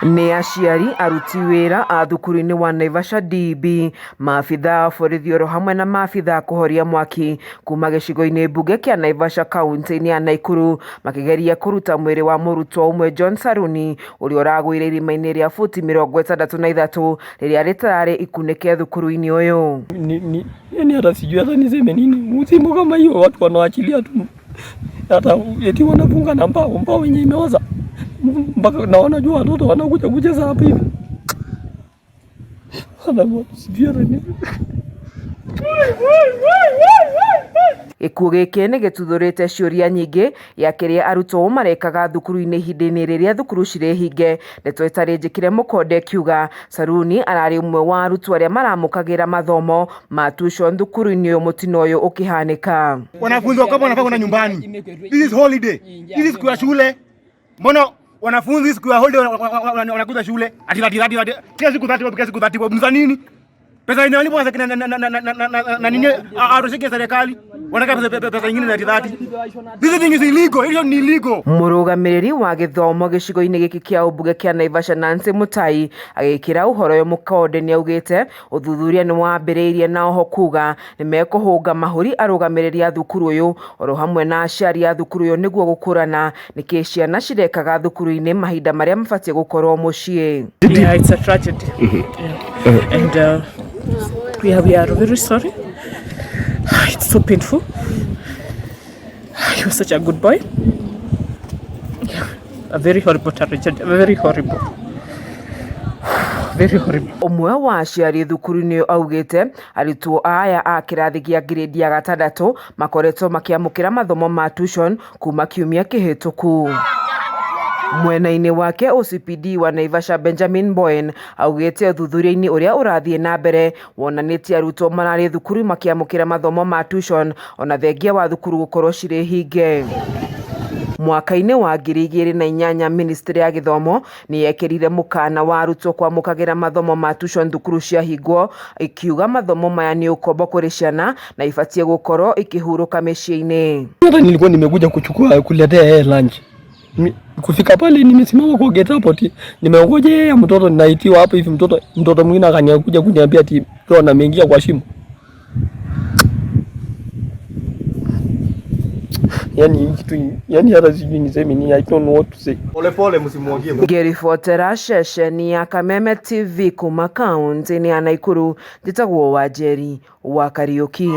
Nĩ aciari, aruti wĩra a thukuru-inĩ wa Naivasha DEB, maabithaa a borithi oro hamwe na maabithaa a kũhoria mwaki kuma gĩcigo-inĩ mbunge kĩa Naivasha kauntĩ-inĩ ya Naikuru makĩgeria kũruta mwĩrĩ wa mũrutwo ũmwe John Saruni ũrĩa ũragũire irima-inĩ rĩa futi 63 rĩrĩa rĩtararĩ ikunĩke thukuru-inĩ ũyũ. Ni hata sijui hata niseme nini. Msimu kama hiyo watu wanaachilia tu, hata eti wanafunga na mbao mbao yenye imeoza mpaka na wanajua watoto wanakuja kucheza hapa hivi. Sijui hata ni Gĩkuũ gĩkĩ nĩ gĩtuthũrĩte ciũria nyingĩ ya kĩrĩa arutwo marekaga thukuru-inĩ ihinda-inĩ rĩrĩa thukuru cirĩ hinge. Ndeto ĩtarĩ njĩkĩre mũkonde ĩkiuga Saruni ararĩ ũmwe wa arutwo arĩa maramũkagĩra mathomo ma tuition thukuru-inĩ ũyũ mũtino ũyũ ũkĩhanĩka. Wanafunzi wako wanafaa kwenda nyumbani. This is holiday. This is siku ya shule. Mbona wanafunzi siku ya holiday wanakuja shule? Ati ati ati ati kila siku 30 bob, kila siku 30 bob. Ni za nini? Pesa inalipwa na nini? Atosheke serikali. Wanataka pesa nyingine za 30. This thing is illegal. Hiyo ni illegal. Mũrũgamĩrĩri wa gĩthomo gĩcigo-inĩ gĩkĩ kĩa ũmbunge kĩa Naivasha Nancy Mutai agĩkĩra ũhoro ũyũ mũkonde nĩaugĩte ũthuthuria nĩ wambĩrĩirie na oho kuga nĩmekũhũnga mahũri arũgamĩrĩri a thukuru ũyũ oro hamwe na aciari a thukuru ũyũ nĩguo gũkũrana nĩkĩ ciana cirekaga thukuru-inĩ mahinda marĩa mabatiĩ gũkorwo mũciĩ. Yeah, it's a tragedy. Yeah. And we are very sorry. It's so painful. He was such a good boy. Yeah. A very horrible tragedy. Very horrible. Very horrible. Ũmwe wa aciari thukuru-inĩ ũyũ augĩte arutwo aya a kĩrathi gĩa grade ya gatandatũ makoretwo makĩamũkĩra mathomo ma tuition kuma kiumia kĩhĩtũku. Mwena-inĩ wake OCPD wa Naivasha Benjamin Boen augĩte ũthuthuria-inĩ ũrĩa ũrathiĩ na mbere wonanĩtie arutwo mararĩ thukuru makĩamũkĩra mathomo ma tuition ona thengia wa thukuru gũkorwo cirĩ hinge. Mwaka-inĩ wa 2008 ministry ya gĩthomo nĩ yekĩrire mũkana wa arutwo kwamũkagĩra mathomo ma tuition thukuru ciahingwo ikiuga mathomo maya nĩ ũkombo kũrĩ ciana na ibatiĩ gũkorwo ikĩhurũka mĩciĩ-inĩ. Hata nilikuwa nimekuja kuchukua kuletea yeye lunch. Kufika pale nimesimama kwa gate hapo ati nimeongojea mtoto ninaitiwa hapo hivi, mtoto mwingine akaniakuja kuniambia ati John ameingia kwa shimo. Yani kitu yani hata sijui niseme nini, I don't know what to say. Pole pole msimwagie. Ngĩribotera ceceni ya Kameme TV kuma kaunti-inĩ ya Naikuru, njĩtagwo Wanjeri wa Kariũki.